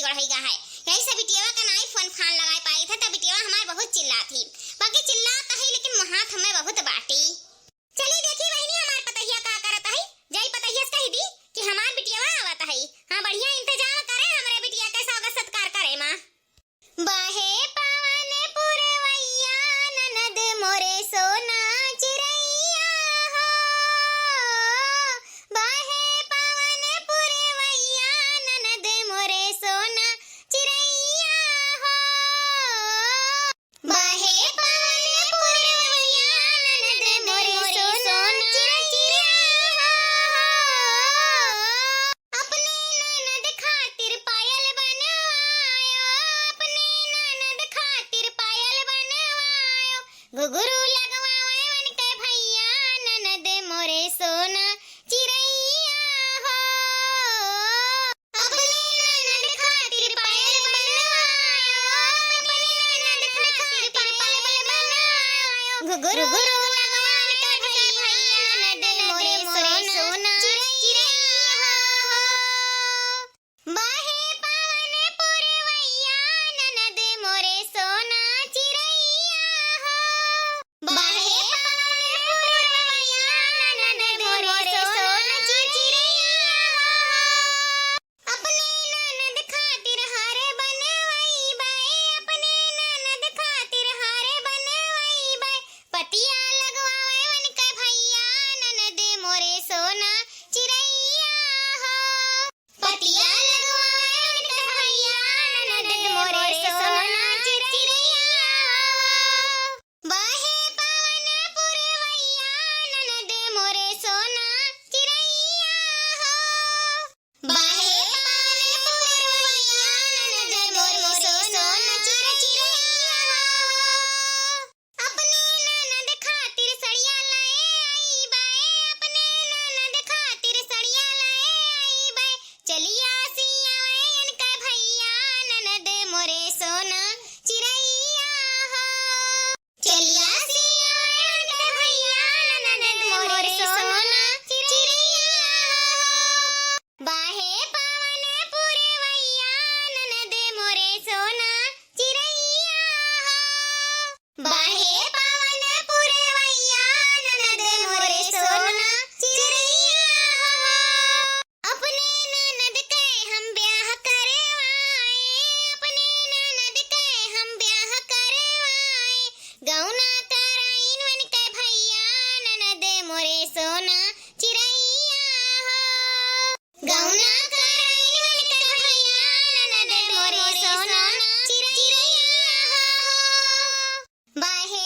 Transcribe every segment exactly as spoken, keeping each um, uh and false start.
गड़हई गा है। यही से बिटियवा का नाई फोन फान लगाए पाई था, त बिटियवा हमार बहुत चिल्लात ही। बाकी चिल्लात है, लेकिन मुहात हमें बहुत बाटी। चली देखी बहिनी, हमार पतहिया का करत है। जाई पतहिया से कही दी कि हमार बिटियवा आवत है। हाँ, बढ़िया इंतजाम करे हमरे बिटिया के स्वागत सत्कार करे मा। बहे पवन पुरवैया ननद मोरे सोना चिरैया हो। बहे पवन पुरवैया ननद मोरे सोना चिरैया हो। बहे पवन पुरवैया ननद मोरे सोना चिरैया हो। अपने ननद खातिर पायल बनवायो, अपने ननद खातिर पायल बनवायो। घुघरू लगवावे उनके भैया, ननद मोरे सोना चिरैया हो। अपने ननद खातिर पायल बनवायो, अपने ननद खातिर पायल बनवायो। घुघरू लगवावे उनके भैया, ननद मोरे सोना चिरैया हो। बहे पवन पुरवैया ननद मोरे सोना चिरैया हो। बहे पवन पुरवैया ननद मोरे सोना चिरैया हो। अपने ननद खातिर हार बनवैबै, अपने ननद खातिर हार बनवैबै। पतिया लगवावे उनके भैया ननद मोरे सोना चिरैया हो। पतिया लगवावे उनके भैया ननद मोरे सोना चिरैया हो। बहे पवन पुरवैया ननद मोरे सोना चिरैया हो। बहे पवन पुरवैया ननद मोरे सोना चिरैया हो। अपने ननद खातिर सड़िया लाए आईबै, अपने ननद खातिर सड़िया लाए आईबै। चलिया सियावे इनके भैया ननद मोरे सोना चिरैया हो। चलिया सियावे इनके भैया ननद मोरे सोना चिरैया हो। बहे पवन पुरवैया ननद मोरे सोना चिरैया हो। बहे पवन पुरवैया ननद मोरे सोना चिरैया हो। अपने ननद के हम ब्याह करवाए, अपने ननद के हम ब्याह करवाए। गौना कराइन उनके भैया ननद मोरे सोना चिरैया हो। गौना कराइन उनके भैया ननद मोरे सोना चिरैया हो। बहे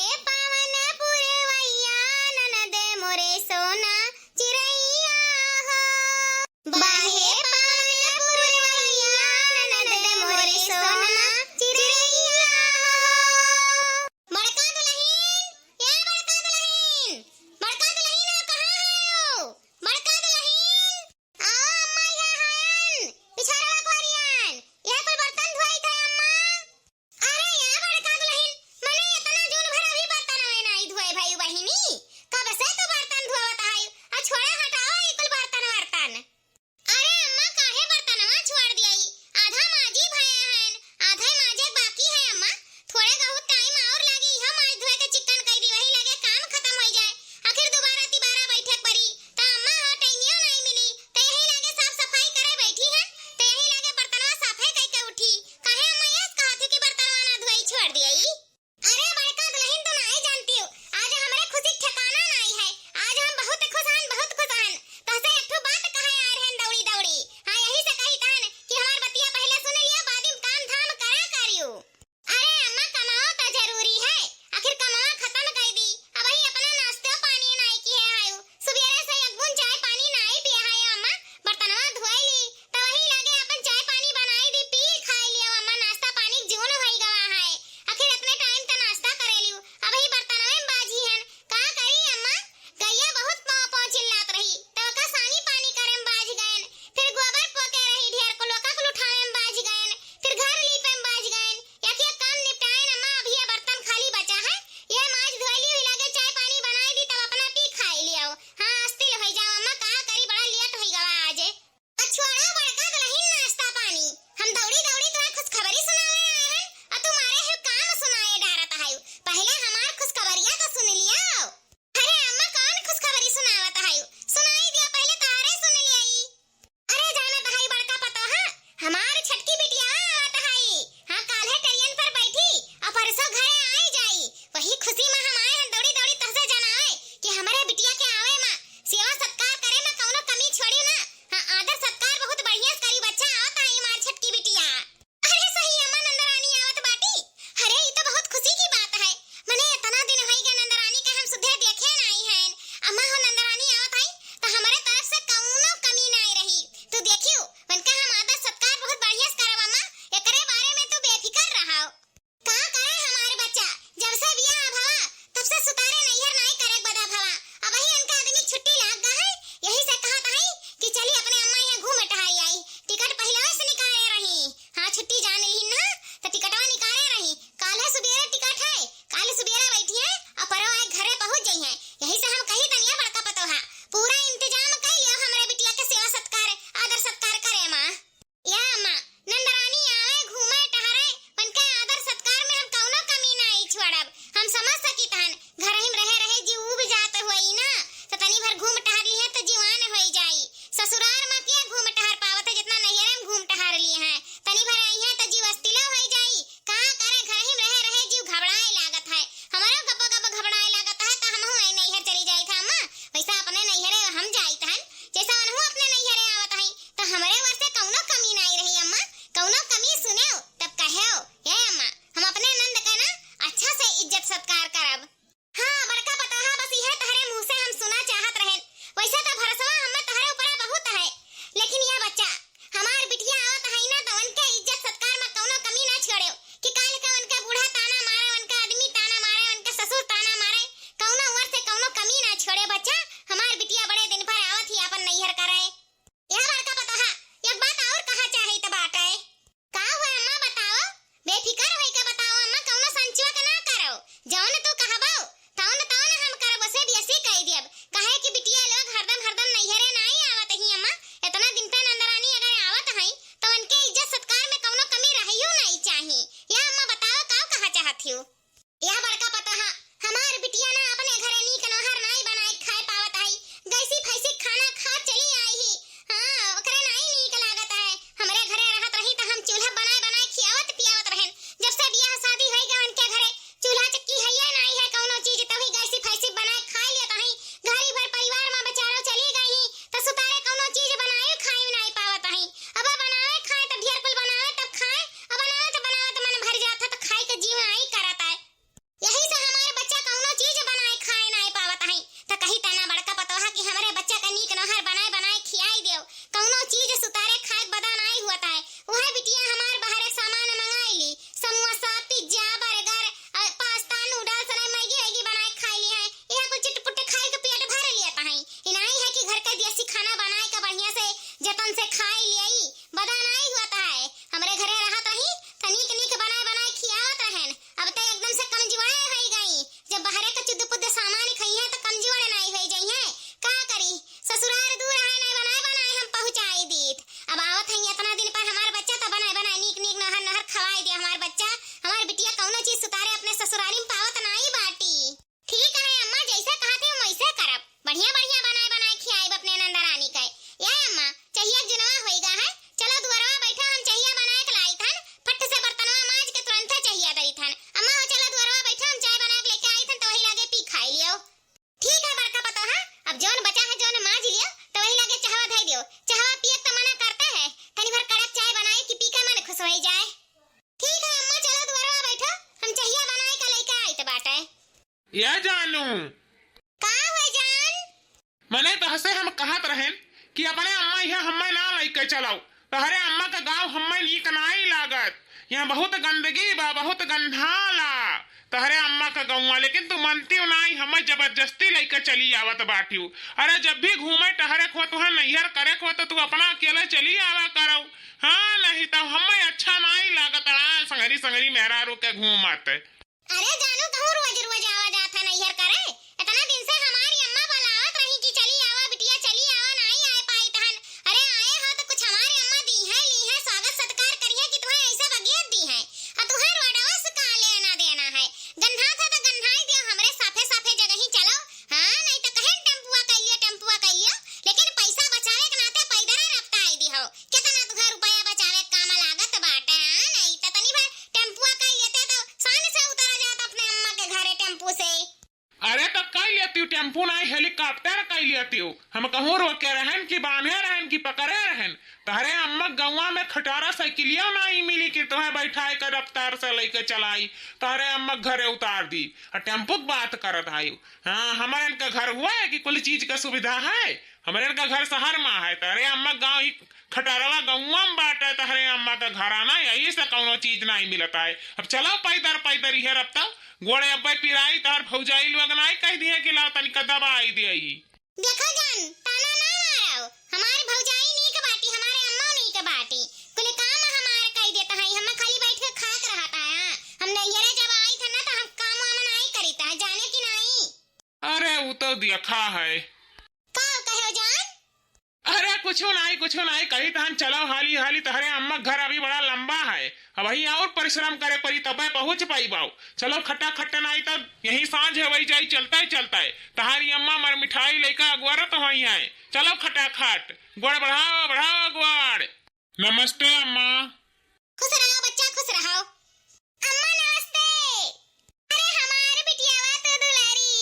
या जानू। का हुआ जान? मने तहसे हम कहत रहेन कि अपने अम्मा इहाँ हम्मे ना लइके चलाओ। तहरे अम्मा का गाँव हम्मे नीक नाई लागत। यहाँ बहुत गंदगी बा, बहुत गंधाला तहरे अम्मा का गौवा, लेकिन तू मनतिउ नाई, हम्मे जबरदस्ती लइके चली आवत बाटिउ। अरे जब भी घूमे टहरे को तुहे नैहर करे को तो तू अपना अकेले चली आवा करो। हाँ, नहीं तो हम्मे अच्छा नाई लागत, हाँ, संगरी संगरी मेहरारू के घूमत। अरे जानू, तहूँ रोज रोज आवा जात है नैहर करे? इतना दिन से हमारी अम्मा बुलावत रही कि चली आवा बिटिया, चली आवा, नाई आए पाई तहन। अरे आए हो तो कुछ हमारी अम्मा दीहैं, लीहैं, स्वागत सत्कार करिहैं कि तुहैं ऐसा बगियत दीहैं। आ तुहैं रोडवा से का लेना देना है? गन्हात है तो गन्हाई दियो, हमरे साफे साफे जगही चलो। हाँ, नहीं तो कहेन टेम्पुआ कइ लियो, टेम्पुआ कइ लियो, लेकिन पैसा बचावे के नाते पैदरे रफ्ताई दिहो। केतना तुहैं रुपया बचावे के काम लागत बाटे, हाँ, नहीं तो तनी भर टेम्पुआ कइ लेते तो शान से उतरा जात अपने अम्मा के घरे टेम्पू से। अरे तो कइ लेतिउ, टेम्पू नाई, हेलीकॉप्टर कइ लेतिउ। हम कहूँ रोके रहेन कि बान्हे रहेन कि पकड़े रहेन। तहरे अम्मा गौवा में खटारा साइकिलियो नाई मिली कि तुहैं बैठाए के रफ्तार से लइके चलाई, तहरे अम्मा घरे उतार दी। आ टेम्पू के बात करत आइउ। हाँ, हमरे इनका घर हुआ है कि कुल चीज का सुविधा है? हमरे इनका घर शहर मा है, तहरे अम्मा गाँव ही खटारवा गौवा में बाटे, तहरे अम्मा का घर आना, यही से कौनो चीज नाई मिलत है। अब चलो पैदर पैदर इहे रफ्ता, गोड़े अब्बे पिराई, तहर भौजाई लोग नाई कहि दिहे कि लाओ तनिका दबाई देई। देखो जान, ताना ना मारो, हमार भौजाई नीक बाटी, हमारे अम्मा नीक बाटी, कुल काम हमार कइ देत है, हम खाली बैठ के खात रहत है। हम नैहरे जब आइत है ना तो हम काम वाम नाई करित है, जाने कि नाई? अरे उ तो देखा है। का कहो जान? अरे कुछु नाई, कुछु नाई, कही तहन चलो हाली हाली, तहरे अम्मा घर अभी बड़ा लंबा है, अबही और परिश्रम करे पड़ी तबे पहुँच पाइबो। चलो खट्टा खट्टा नाई तब यही साँझ होई जाई चलते चलते। तहारी अम्मा मर मिठाई लइका अगुआरत होई है। चलो खटाखट, गोड़ बढ़ाओ, बढ़ाओ अगुआर। नमस्ते अम्मा। खुश रहो बच्चा, खुश रहो। अम्मा नमस्ते। अरे हमार बिटियावा तू दुलारी,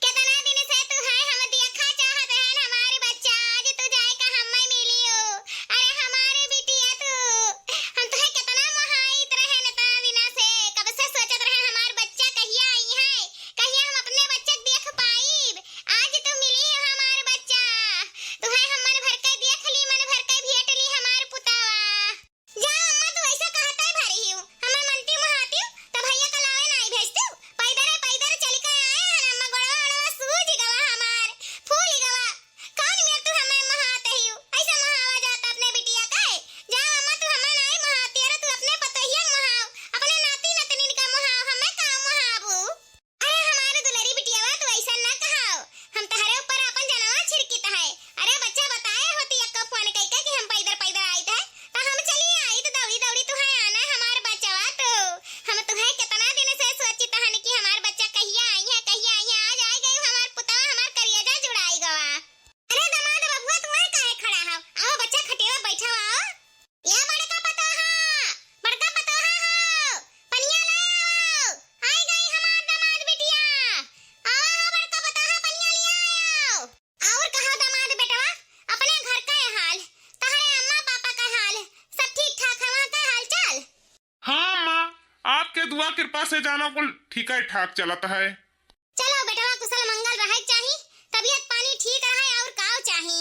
केतना दिन से तुहैं हम देखा चाहत रहन हमार बच्चा, आज तू जाए का हम्मे मिलियो। अरे हमार बिटिया तू, हम तुहैं केतना मोहाइत रहन ता बिना से, कब से सोचत रहन हमार बच्चा कहिया अइहैं, कहिया हम अपने बच्चा के देख पाइब। आज तू मिली हमार बच्चा, तुहैं हम मन भर के देख ली, मन भर के भेंट ली हमार पुतावा। जा अम्मा, तू ऐसा कहते ही भारी हियो। हमें मनती महातियो, त भैया का लावे नाई भेजतियो। पैदर, पैदर चल के आए हन अम्मा, गोड़वा, ओड़वा सूज गवा हमार, फूल गवा। कौन मेर तू हमें महाते हियो? ऐसा महावा जाता अपने बिटिया का है? जा अम्मा, तू हमें नाई महाती, अरे तू अपने पतोहिया महाव, अपने नाती नतनीन का महाव, हमें का महाबू? अरे हमार दुलरी बिटियावा, तू ऐसा ना कहाओ, हम तहरे ऊपर आपन जनवा छिड़कित है। अरे बच्चा बताए होती अक्का फोन कइके कि हम पैदर पैदर आइत है, त हम चली आइत दौड़ी दौड़ी तुहैं आना हमार बच्चवा तो। हम तुहैं केतना दिन से सोचित हन कि हमार बच्चा कहिया अइहैं, कहिया अइहैं, आज आइ गई हमार पुतवा, हमार करियजा जुड़ाई गवा। अरे दमाद बबुआ, तुहैं काहे खड़ा हव? आओ बच्चा, खटिया बैठा आओ। या बड़का पतोहा, बड़का पतोहा हो, पनिया ले आओ। आइ गई हमार दमाद बिटिया। आवा हो बड़का पतोहा, पनिया ले आओ। और कहा दमाद बेटवा, अपने घर का हाल, तहरे अम्मा पापा का हाल, सब ठीक ठाक है, वहाँ का हाल चाल? हाँ माँ, आपके दुआ कृपा से जानो कुल ठीक है ठाक चलत है। चलो बेटवा, कुशल मंगल रहे चाही, तबीयत पानी ठीक रहे और काव चाही।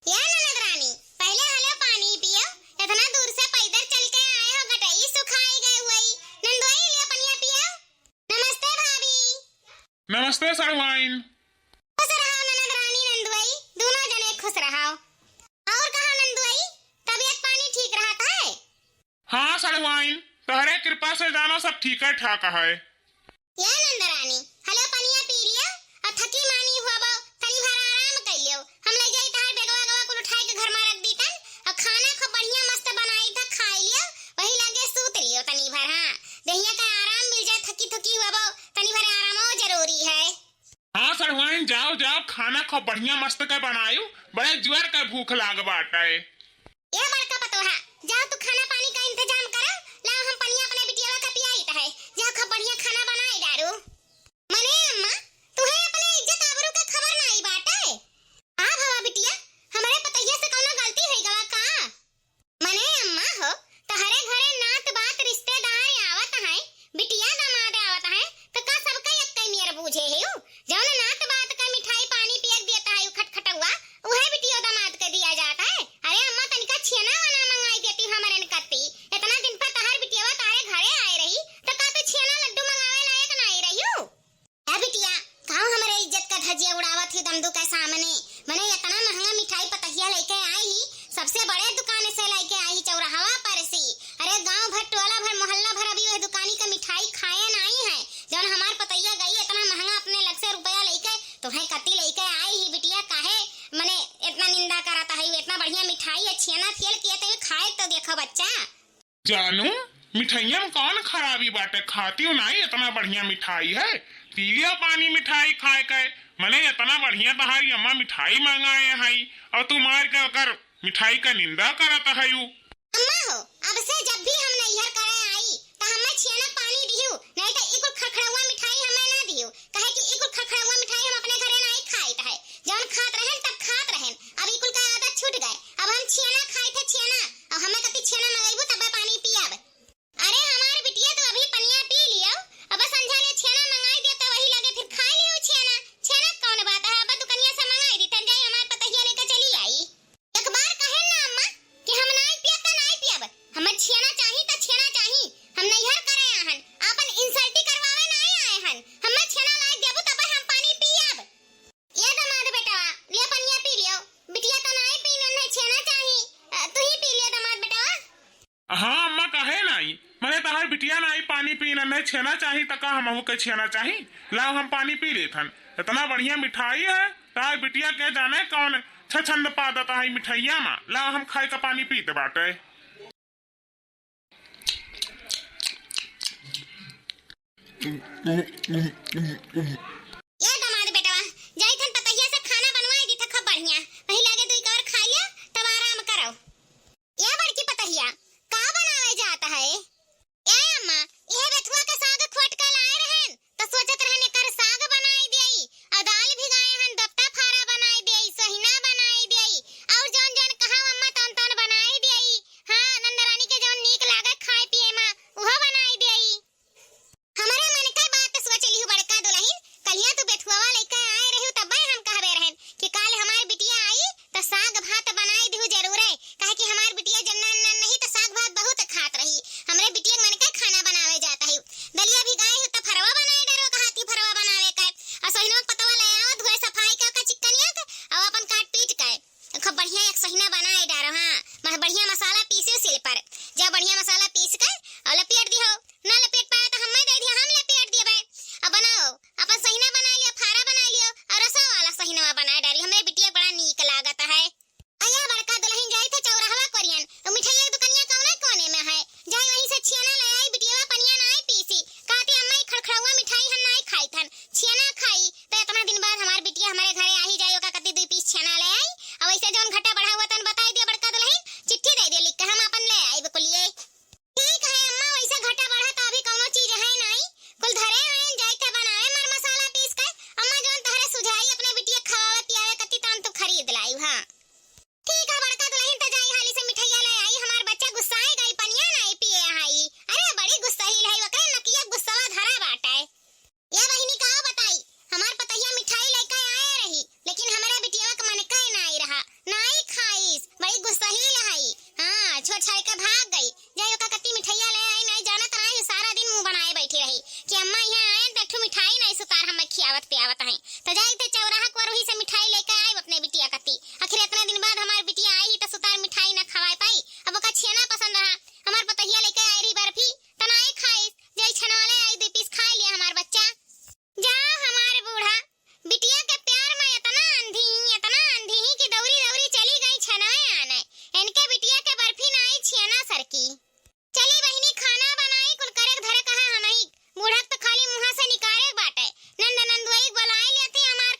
या ननद रानी, पहले हलो पानी पियो, इतना दूर से पैदर चल के आए हो, गटई सुखाई गए हुई। नंदोई लियो पनिया पियो। नमस्ते भाभी। नमस्ते सड़वाइन। खुश रहो ननद रानी नंदोई, दोनों जने खुश रहो। और कहो नंदोई, तबीयत पानी ठीक रहत है? हाँ सड़वाइन, तहरे कृपा से जानो सब ठीक है ठाक है। या नंदरानी, हलो पनिया पी लियो, और थकी मानी हुआ बाओ, तनी भर आराम कर लियो। हम ले जाई तार बेगवा गवा कुल उठाई के घर में रख दी तन, और खाना खूब बढ़िया मस्त बनाई था, खाई लियो, वही लगे सूत लियो तनी भर, हाँ, देहिया का आराम मिल जाए, थकी थकी हुआ बाओ, तनी भर आरामो जरूरी है। हाँ सड़वाइन, जाओ जाओ, खाना खूब बढ़िया मस्त के बनायु, बड़े जुअर के भूख लाग बाटे। ए बड़का पतोहा, जाओ तू खाना पानी का इंतजाम करो, लाओ हम पनिया अपने बिटियावा का पियाइत है, जाओ खूब बढ़िया खाना बनाए डारू। मने अम्मा, तुहे अपने इज्जत आबरू का खबर नाई बाटे? आ भवा बिटिया, हमरे पतोहिया से कौनो गलती होई गवा का? मने अम्मा हो, तहरे घरे नात बात रिश्तेदार आवत हैं, बिटिया दामाद आवत हैं, त का सबका एक्के नियर बूझे? नंदू के सामने, मने इतना महंगा मिठाई पतहिया लइके आई ही, सबसे बड़े दुकान से लइके आई ही, चौराहवा पर से। अरे गांव भर, टोला भर, मोहल्ला भर अभी वह दुकानी का मिठाई खाए नाई है, जौन हमार पतहिया गई इतना महंगा अपने लग से रुपया लइके, तोहे कति लइके आई ही बिटिया, काहे मने इतना निंदा करत है, इतना बढ़िया मिठाई है, छेना फेल किए, तैं खाए तो देखो बच्चा। जानू, मिठाइया में कौन खराबी बाटे? खाती हूँ नाई, इतना बढ़िया मिठाई है। पी लियो पानी मिठाई खाए के। मने इतना बढ़िया तहारी अम्मा मिठाई मंगाए हई और तू मार के ओकर मिठाई का निंदा करत हयू। अम्मा हो, अब से जब भी हम नैहर करे आई, त हमें छेना पानी दिहू, नहीं त ई कुल खखड़ौआ मिठाई हमें ना दिहू, काहे कि ई कुल खखड़ौआ मिठाई हम अपने घरे नाई खाइत है। जौन खात रहेन, तब खात रहेन, अब ई कुल का आदत छूट गए। अब हम छेना खाइत है, छेना। अब हमें कति छेना मंगइबू, तब पानी पियब। अरे हमार बिटिया, तू अभी पनिया पी लियो, अब संझा ले छेना मंगाई दिया, त वही लगे फिर खाए लियो छेना। छेना कौन बात है, अब दुकनिया से मंगाई दी, तन जाई हमार पतहिया लेके चली आई। एक बार कहे ना अम्मा कि हम नाई पियब त नाई पियब, हमें छेना चाही त छेना चाही। हम नैहर करे आहन, आपन इंसल्टी करवावे नाई आए हन। हमें छेना लाई देबू तब हम पानी पियब। ये दमाद बेटवा, लियो पनिया पी लियो। बिटिया तो नाई पीनन है, छेना चाही। अ, तू ही पी लियो दमाद बेटवा। हाँ अम्मा, काहे नाई? मने तहार बिटिया नाई पानी पीनन है, छेना चाही त का हमहू के छेना चाही? लाओ हम पानी पी लेथन। इतना बढ़िया मिठाई है, तहार बिटिया के जाने कौन छछंद पा देता है मिठाइया मा। लाओ हम खाए का पानी पीते बाटे। ए दमाद बेटवा, जाई थन पतहिया से खाना बनवाई दी था खूब बढ़िया, वही लगे दुई कवर खा लिया, तब आराम करो। ए बड़की पतहिया, का बनावे जात है? ए अम्मा, इहे बेथुआ के साग खोट के लाए रहन, त सोचत रहन एकर साग बनाई देई, आ दाल भिगाए हन, दफ्ता फारा बनाई देई, सहिना बनाई देई, और जौन जौन कहा अम्मा तौन तौन बनाई देई। हाँ, नंदरानी के जौन नीक लागे खाए पिए मा, उहो बनाई देई। हमरे मन के बात सोच लिहू बड़का दुलहिन, कलिया तू बेथुआवा लइके आए रहू तब्बे हम कहबे रहन कि काल हमार बिटिया आई त साग भात बनाई दिहू जरूरे, काहे कि हमार बिटिया जन्ना अन्ना नहीं त साग भात बहुत खात रही। हमरे बिटिया मन के खाना बनावे जात है। दलिया भिगाए हो त फरवा बनाए डरो, कहाती फरवा बनावे के। आ सोहिनवा पतवा ले आओ, धोए सफाई के ओका चिकनिया के, और अपन काट पीट के खूब बढ़िया एक सहिना बनाए डारो। हाँ, मह-, बढ़िया मसाला पीसे सिल पर। जब बढ़िया मसाला पीस के और लपेट दिहो, ना लपेट पाए तो हमें दे दिया, हम लपेट देबे। अब बनाओ, अपन सहिना बना लियो, फारा बना लियो और रसा वाला सहिनवा बनाए डारी। हमरे बिटिया बड़ा नीक लागत है। अया बड़का दुलहिन जाई थे चौराहवा कोरियन, तो मिठाई के दुकनिया कौने कोने में है, जाई वहीं से छियाना ले आई, बिटिया पनिया ना आई पीसी। कहती अम्मा ई खड़खड़ौआ मिठाई हम नाई खाई थन, छियाना खाई। तो इतना दिन बाद हमार बिटिया हमारे घरे आई जाई, ओका कती दुई पीस छियाना ले आई। और वैसे जौन घटा बढ़ा हुआ तन बताई दिया बड़का दुलहिन, चिट्ठी दे दिया लिख के, हम अपन ले आई बकुलिए। ठीक है अम्मा, वैसे घटा बढ़ा तो अभी कौनो चीज है नाई, कुल धरे आयन जाई थे बनावे मर मसाला पीस के। अम्मा जौन तहरे सुझाई अपने बिटिया खवावे पियावे कती तौन तू खरीद लाई। हाँ ठीक है बड़का दुलहिन, तो जाई हाली से मिठाइया ले आई, हमार बच्चा गुस्साए गई पनिया नाई पिए आई। अरे बड़ी गुस्सहिल है, ओकरे नकिया गुस्सवा धरा बाटे। ए बहिनी, का बताई, हमार पतहिया मिठाई लइके आए रही, लेकिन हमरे बिटिया के मन के नाई रहा, नाई खाइस, बड़ी गुस्सहिल हई। हाँ, छोड़ छाड़ के भाग गई। जाई ओका कत्ती मिठाइया ले आई, नाई जानत नाई, सारा दिन मुंह बनाए बैठी रही कि अम्मा यहाँ आए त एक ठो मिठाई नाई सुतार हमें खियावत पियावत हैं। तो जाई थे चौराहा कोरही से मिठाई लइके आई अपने बिटिया कत्ती। आखिर इतने दिन बाद हमार बिटिया आई ही तो सुतार मिठाई ना खवाए पाई। अब ओका छेना पसंद रहा, हमार पतहिया लइके आई रही बर्फी, त नाई खाइस, जाई छनवा ले आई, दुई पीस खाए लिया हमार बच्चा। जा हमार बूढ़ा, बिटिया के प्यार में इतना अंधी ही, इतना अंधी ही कि दौरी दौरी चली गई छनवे आने। इनके बिटिया के बर्फी नाई छियना सरकी। चली बहिनी, खाना बनाई, कुल करे धरे कहा हमही। बूढ़ा तो खाली मुँहा से निकारे बाटे। नंद नंदुआई बोलाई लेती, हमार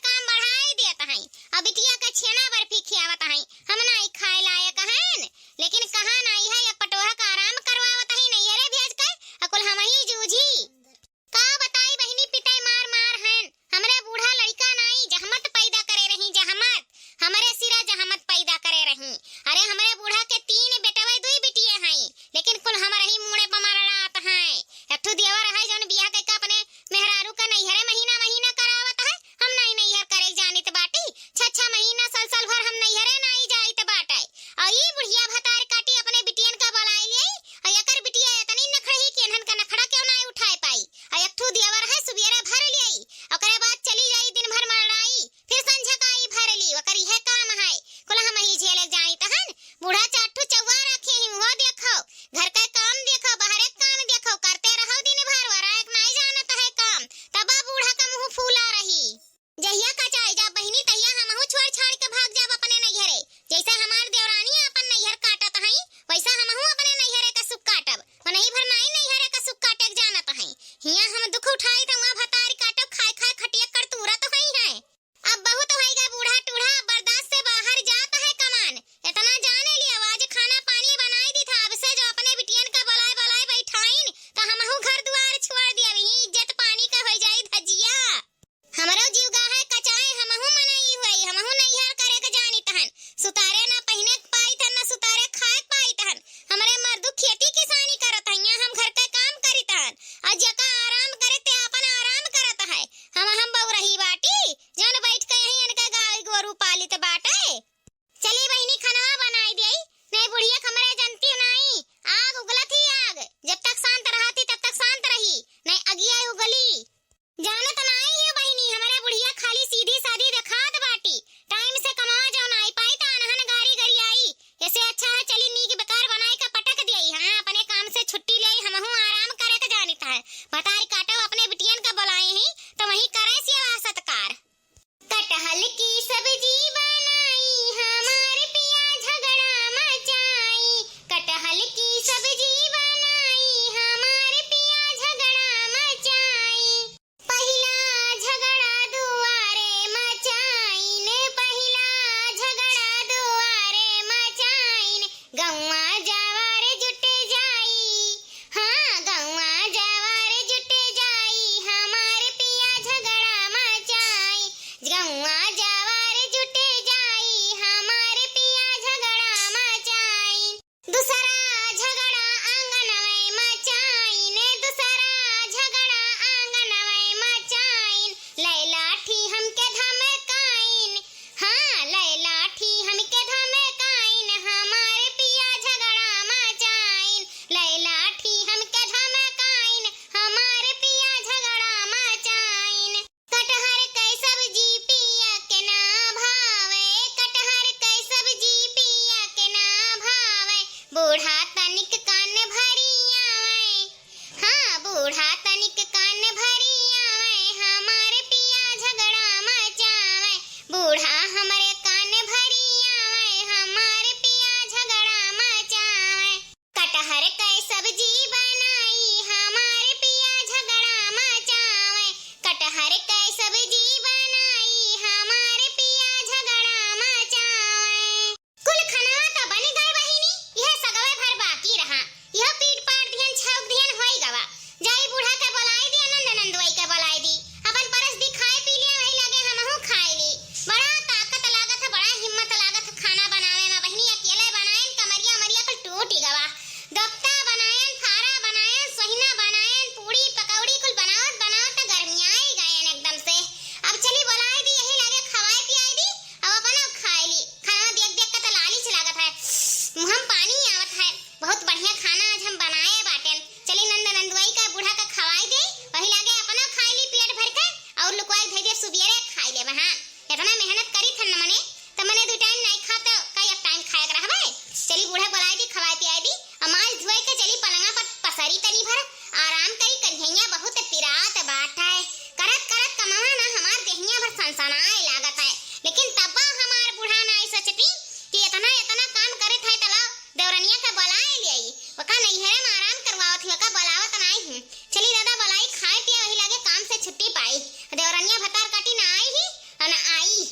बनाए लागत है। लेकिन तब्बो हमार बूढ़ा नाई सोचती कि इतना, इतना काम करत है, त लाओ देवरनिया का बुलाए लियाई। ओका नैहरे में आराम करवावत ही, ओका बुलावत नाई हूँ। चली दादा बुलाई, खाए पिए वही लागे काम से छुट्टी पाई। देवरनिया भतार काटी ना आई ही, और ना आई।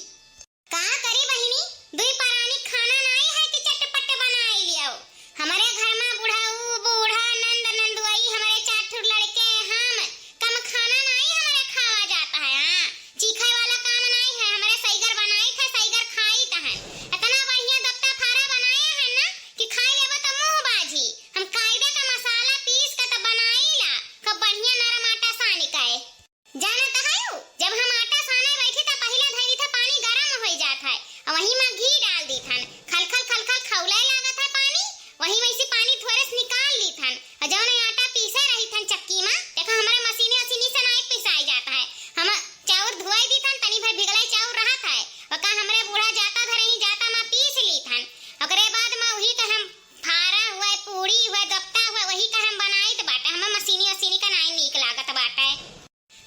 का करी बहिनी, दुई परानी खाना नाई है कि चटपट बनाई लियाओ। हमरे घर में बुढ़ऊ, बूढ़ा, नंद, नंदुआई, हमरे चार ठुर लड़के, हम, कम खाना नाई हमरे खावा जाता है। हाँ, चीखे वाला काम नाई है, हमरे सैगर बनाई था, सैगर खाई तहन। इतना बढ़िया दफ्ता फारा बनाए हैं ना कि खाई लेबो तो मुंह बाजी। हम कायदे का मसाला पीस के तो बनाई ला, खूब बढ़िया नरम आटा सान के। जानत हयू, जब हम आटा साने बैठी त पहिले धई दीथे पानी गरम होई जात है, और वही में घी डाल दीथन, खलखल खलखल खौले लागत है पानी, वही में से पानी थोरे से निकाल लीथन, और जौन आटा पीसे रहीथन चक्की में, देखा हमरे मशीनी उशीनी से नाई पिसाई जात है, हम चाउर धोई दीथन, तनी भर भिगले चाउर रहत है, ओका हमरे बूढ़ा जाता धरे ही जाता में पीस लीथन, ओकरे बाद में वही के हम फारा हुए, पूड़ी हुए, दफ्ता हुए, वही के हम बनाइत बाटे, हम मशीनी उशीनी का नाई नीक लागत बाटे।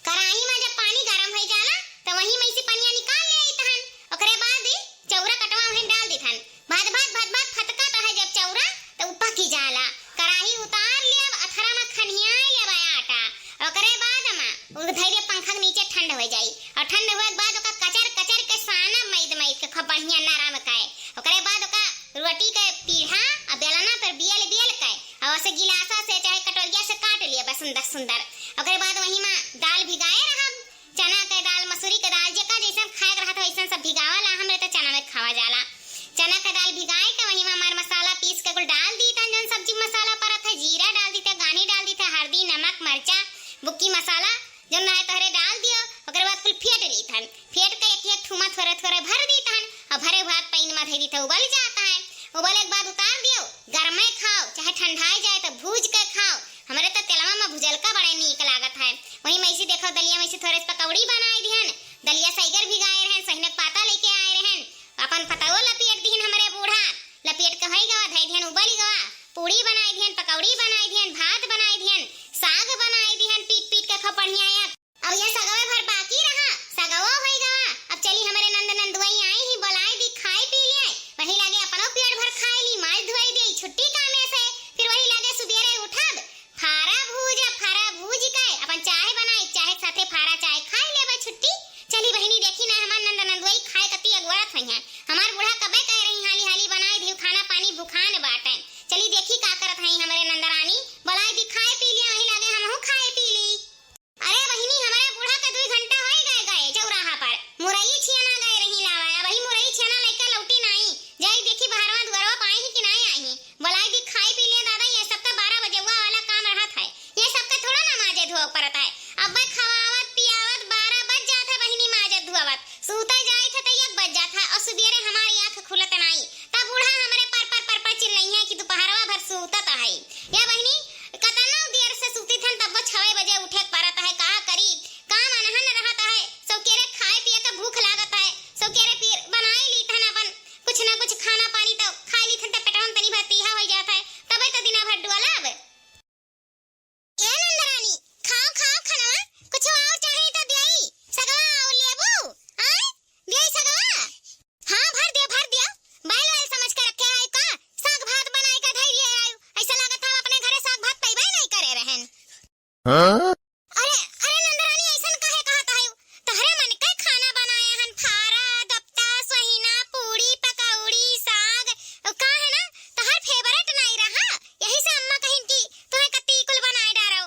कराही में जब पानी गरम होई जाला, त वही में से पनिया निकाल ले आई तहन। ओकरे बाद ई चौरा कटवा वहीं डाल दीथन। भद भद भद भद फटकत है जब चौरा, त उ पकी जाला। कराही उतार लियब, अथरा में खनिया लेब आटा। ओकरे बाद में उ धैर्य पंखा के नीचे ठंड हो जाई। और ठंड हुए के बाद ओका कचर कचर के सानब मैद मैद के खूब बढ़िया नरम के। ओकरे बाद ओका रोटी के पीढ़ा आ बेलना पर बियल बियल के, और उसे गिलासा से चाहे कटोरिया से काट लियब सुंदर सुंदर। ओकरे बाद वही में दाल भिगाए रहब, चना के दाल, मसूरी के दाल, जेका जैसन खाए के रहत है, वैसन सब भिगावला। हमरे तो चना में खावा जाला। चना के दाल भिगाए के वही में हमार मसाला पीस के कुल डाल दीथन, जौन सब्जी मसाला परत है, जीरा डाल दीथे, गानी डाल दीथे, हरदी, नमक, मरचा, बुक्की मसाला, जौन रहे तोहरे डाल दियो। ओकरे बाद कुल फेंट लीथन, फेंट के एक एक ठुमा थोरे थोरे भर दीथन, और भरे भात पानी में धई दीथे, उबल जाता है। उबले के बाद उतार दियो, गरमे खाओ चाहे ठंडाए जाए तो भूज के खाओ। हमरे तो तेलवा में भुजलका बड़े नीक लागत है। वही में से देखो दलिया में से थोरे से पकौड़ी बनाए दिहन, दलिया सैगर भिगाए रहन, सहिनक पाता लेके आए रहन, अपन पतवो लपेट दिहन हमरे बूढ़ा, लपेट के होई गवा, धई दिहन उबल गवा, पूड़ी बनाए दिहन, पकौड़ी बनाए दिहन, भात बनाए दिहन, साग बनाए दिहन, पीट पीट के खूब बढ़िया। अब ये सगवे भर बाकी रहा, सगवो होई गवा। अब चली हमरे नंद नंदुआई आई ही, बोलाई दी, खाए पी लियाए, वही लागे अपनो पेट भर खाए ली, माज धुआई दे, छुट्टी कामे से, फिर वही लागे सुबेरे उठब, फारा भूज, फारा भूज के अपन चाय बनाई, चाय के साथे फारा चाय खाए लेबे, छुट्टी। चली बहिनी, देखी ना हमार नंद नंदुआई खाए कती अगुआरत होई हैं। हमार बूढ़ा कबे कहे रही, हाली हाली बनाए दियो खाना पानी, भुखान बाटे। चली देखी का करत हई हमरे नंदरानी, बोलाई दी, खाए पी लिया, वही लागे हमहू खाए पी ली। अरे बहिनी, हमरे बूढ़ा के दुई घंटा होई गए, गए चौराहा पर मुरई छियाना गए रही लावे, अबही मुरई छियाना लइके लौटी नाई। जाई देखी बहरवा दुआरवा पाई ही कि नाई आई ही। बोलाई दी, खाई पी लिया दादा, ये सब तो बारह बजे हुआ वाला काम रहत है, ये सब के थोड़ा ना माजे धोए परत है। अब्बे खवावत पियावत बारह बज जात है बहिनी, माजत धुआवत सूते जाइत है तो एक बज जात है, और सुबेरे हमारी आँख खुलत नाई, तब बूढ़ा हमरे पर पर पर पर चिल्लई है कि दोपहरवा भर सूतत है। या बहिनी, कतनो देर से सूती थन, तब वो छवे बजे उठे के परत है। का करी, काम अनहन रहत है, सौकेरे खाए पिए के भूख लागत है, सौकेरे फिर बनाई ली थन अपन कुछ ना कुछ खाना पानी, तो खाई ली थन, तो पेटवा में तनी भर तीहा हो जात है, तबे तो दिना भर डोलब। ए नंदरानी, खाओ, खाओ खाना, कुछ और चाहे तो देई, सगवा और लेबू, आय? देई सगवा? हाँ, भर दिया, भर दिया। बैल वैल समझ के रखे है का? साग भात बनाए के धई दिए है। ऐसा लागत हम अपने घरे साग भात पइबे नहीं करे रहन। हाँ? अरे, अरे नंदरानी, ऐसन काहे कहत है? तहरे मन के खाना बनाए हन, फारा, दफ्ता, सोहिना, पूड़ी, पकौड़ी, साग, का है ना, तहर favourite नहीं रहा, यही से अम्मा कहिन कि तोहे कत्ती कुल बनाए डारो।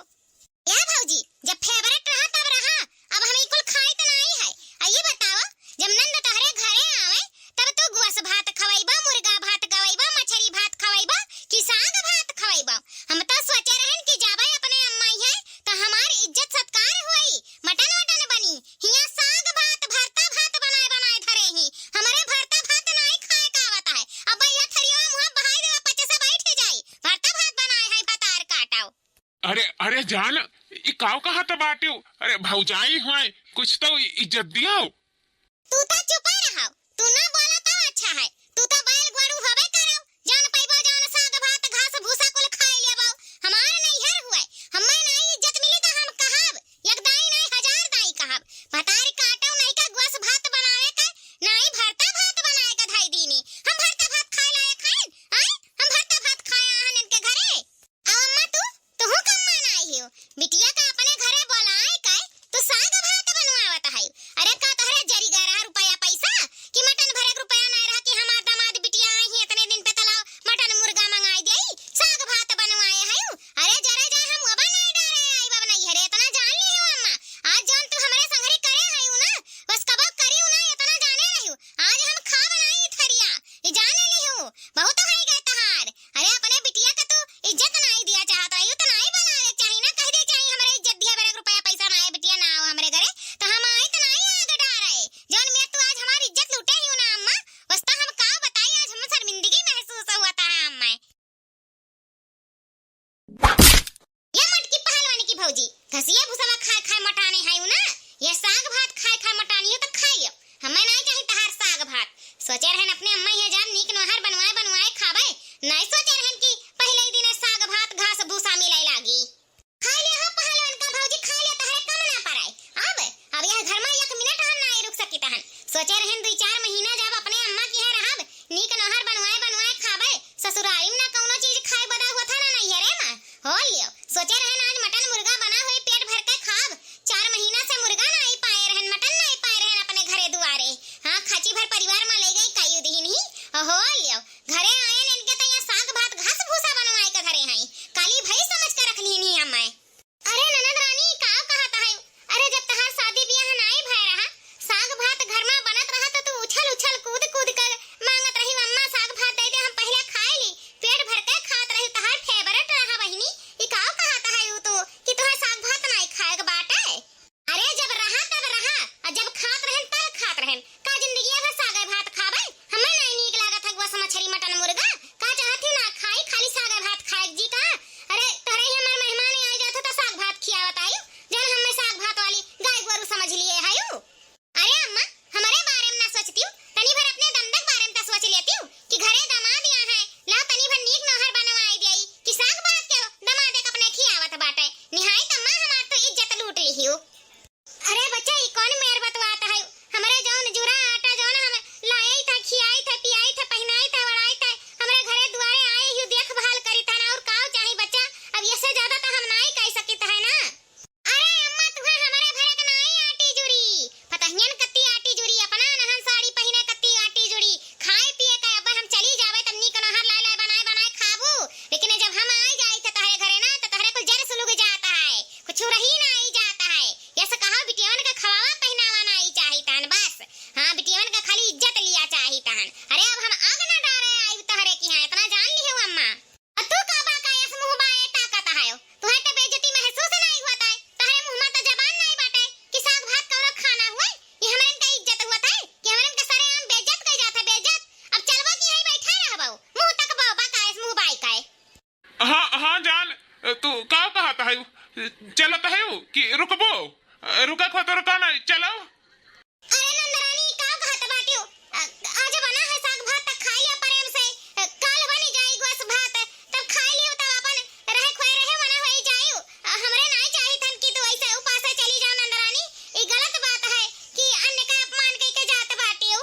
ए भौजी, जब favourite रहा तब रहा, अब हम ई कुल खाइत नाई है। आ ई बताओ, जब नंद तोहरे घरे आवे, तब तू गुअस भात खवैबो, मुर्गा भात खवैबो, मछरी भात खवैबो कि साग भात खवैबो? हम तो सोचे रहन कि जाबे अपने अम्मा इहाँ, तो हमार इज्जत सत्कार होई, मटन वटन बनी। हियाँ साग भात, भरता भात बनाए बनाए धरे ही। हमरे भरता भात नाई खाए का आवत है। अब यह थरिया मुँह बहाई देवा, पचे से बैठ जाई। भरता भात बनाए है, भतार काटाओ। अरे, अरे जान, ई काव कहत बाटिउ? अरे भौजाई होय, कुछ तो इ-, इज्जत दियो। तू तो चुपे रहो, तू ना बोला तो अच्छा है। तू तो बैल गोरू होबे करो, जान पैबो जान साग भात घास भूसा कुल खाए लेबो। हमार नैहर हुए, हम्मे नाई इज्जत मिली तो हम कहब, एक दाई नाई हजार दाई कहब। भतारी काटो नहीं का गोस भात जी, घसिया भुसवा खाए खाए मोटाने हयू ना, यह साग भात खाए खाए मोटानी हो तो खाई लियो। हमें नाहीं चाही तहार साग भात। सोचे रहन अपने अम्मा हियाँ जाब नीक नोहर बनवाए बनवाए खाबे, नाहीं सोचे रहन कि पहिले ही दिने साग भात घास भूसा मिले लागी। खाई ले हो पहलवान का भौजी, खाई ले, तहरे कम ना पड़ाए। अब, अब यह घर में एक मिनट हम नाहीं रुक सकित हन। सोचे रहन दुई चार महीना जब अपने अम्मा किहाँ रहब, नीक नोहर बनवाए बनवाए खाबे, ससुरारी में ना कौनो चीज खाए बदा होत है ना नैहरे में। हो लियो, सोचे रहन आज मटन मुर्गा बना होई पेट भर के खाब। चार महीना से मुर्गा नाहीं पाए रहन, मटन नाहीं पाए रहन अपने घरे दुआरे। हाँ, खाची भर परिवार में ले गई कई दिहिन ही। हो लियो, घरे आयन इनके तो यहाँ साग भात घास भूसा बनवाए के धरे हैं। काली भई समझ के रख लीन ही हमें। अरे ननद रानी, का कहत है? अरे जब तहार शादी बियाह नाई भय रहा, साग भात घर में बनत रहा तो तू उछल उछल कूद कूद कर मांगत रही, "अम्मा साग भात दे दे, हम पहले खाए ली।" पेट भर के खात रही, तहार favourite रहा बहिनी। ई का कहत है ऊ तू कि तुहे साग भात नाई खाए के बाटे? अरे जब रहा तब रहा, और जब खात रहन तब खात रहन। का जिंदगिया भर सागे भात खाबे? हमें नाई नीक लागत है गोस मछरी मटन मुर्गा। का चाहत ही ना खाई, खाली सागे भात खाए जी का? अरे तोहरे ही हमार मेहमान आई जात हो तो साग भात खियावत आयु, जौन हमें साग भात वाली गाय गोरू समझ लिए है यू। अरे अम्मा, हमारे बारे में ना सोचती हूँ, तनी भर अपने दमदक बारे में तो सोच लेती हूँ कि घरे दामाद यहाँ है, ला तनी भर नीक नौहर बनवाए दियाई कि साग भात के दमादे के अपने खियावत बाटे। निहायत अम्मा हमार तो इज्जत लूट लिहियो। अरे बच्चा, ई कौन मेर बतवात है? हमरे जौन जुरा आटा जौन हम लाइत है, खियाइत है, पियाइत है, पहिनाइत है, ओढ़ाइत है, हमरे घरे दुआरे आए ही देखभाल करित है ना, और काव चाही बच्चा? अब ये से ज्यादा तो हम नाई कह सकित है ना। अरे अम्मा, तुहे हमरे भरे के नाई आटी जुरी, पतहियन कत्ती आटी जुरी, अपना नहन साड़ी पहिने कत्ती आटी जुरी, खाए पिए का अब हम चली जावे तब नीक नहर लाए लाए बनाए बनाए खाबू, लेकिन जब हम आए जाइत है तहरे घरे ना तो तहरे कुल जर सुलुग जात है, कुछ रही नाई जात है। यस कहा बिटियवन का खवावा पहिनावा नाई चाही तहन बस। हाँ, बिटियवन का खाली इज्जत लिया चाही तहन। अरे अब हम आग ना डारे आइब तहरे किहाँ, इतना जान लिहो अम्मा। अ तू का बा का यस मुँह बाए ताकत है? तुहे तो बेइज्जती महसूस नाई हुआ ताए। तहरे मुँह में तो जबान नाई बाटे कि साग भात कौनो खाना हुए। ये हमरन का इज्जत हुआ ताए कि हमरन का सरेआम बेइज्जत कई जात है, बेइज्जत। अब चलबो कि यहीं बैठे रहबो? मुँह तक बा का यस मुँह बाए काए? हाँ, हाँ जान, तू का कहत है? चलत है कि रुकबो? रुका खो तो रुका ना, चलो। अरे नंदरानी, का कहत बाटियो? अ, आज बना है साग भात त खा लिया प्रेम से। अ, काल बनी जाई गोस भात, तब खा लियो, तब अपन रहे खोए रहे मना होई जायु। अ, हमरे नाई चाहित हन कि तू ऐसे उपासे चली जाओ नंदरानी। ई गलत बात है कि अन्न का अपमान कई के जात बाटियो।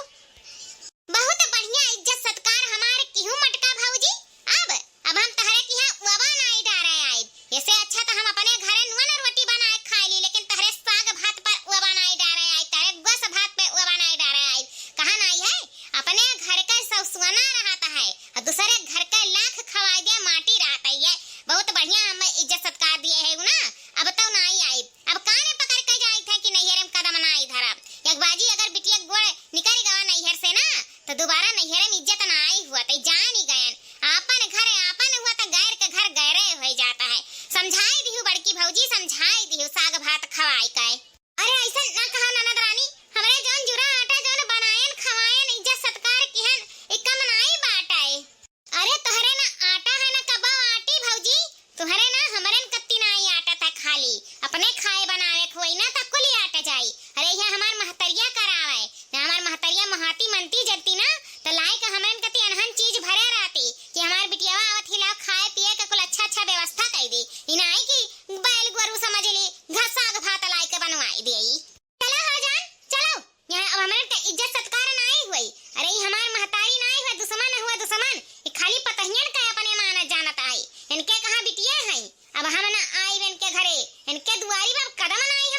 बहुत बढ़िया इज्जत सत्कार हमार किहू मटका भौजी। अब, अब हम तहरे किहाँ उअवा नाई डारे आइब। एसे अच्छा त हम अपने घरे नुअन रोटी बनाए खाए ली, लेकिन तहरे साग भात पर उअवा नाई डारे आइब, तहरे गोस भात पे उअवा नाई डारे आइब। कहा नाई है, अपने घर का सौसुअना रहत है, और दूसरे घर का लाख खवाए दिया माटी रहत है। बहुत बढ़िया हम इज्जत सत्कार दिए है ना, अब तो नाई आइब। अब काने पकड़ के जाइत है कि नैहरे में कदम नाई धरब। एक बाजी अगर बिटिया गोड़ निकल गवा नैहर से ना, तो दोबारा नैहरे में इज्जत नाई हुआ, तो जान ही गयन। आपन घर आपन हुआ, तो गैर के घर गैरे हो जाता है। समझाई दिहु बड़की भौजी, समझाई दिहु, साग भात खवाई के। अरे ऐसा ना कहा ननद रानी, हमरे जौन जुरा आटा जौन बनायन खवायन इज्जत सत्कार किहन, ई कम नाई बाटे। अरे तोहरे ना आटा है ना कबाव आटी भौजी, तोहरे ना हमरन कत्ती नाई आटा था खाली, अपने खाए बनावे खोई ना त कुली आटा जाई। अरे यह हमार महतरिया करावे, ना हमार महतरिया महाती मनती जरती ना, त लाई के हमरन कत्ती अनहन चीज भरे रहती कि हमार बिटियावा आवत ही लाओ खाए पिए के कुल अच्छा अच्छा व्यवस्था कई दी। ई नाई कि बैल गोरू समझ ली, घसाग भात लाई के बनवाई देई। चलो हो जान, चलो। यहाँ अब हमरे के इज्जत सत्कार नाई हुई। अरे, ई हमार महतारी नाई हुआ, दुश्मन हुआ, दुश्मन। ई खाली पतहियन के अपने मानत जानत आई। इनके कहाँ बिटिया है? अब हम ना आइब इनके घरे, इनके दुआरी पर कदम नाई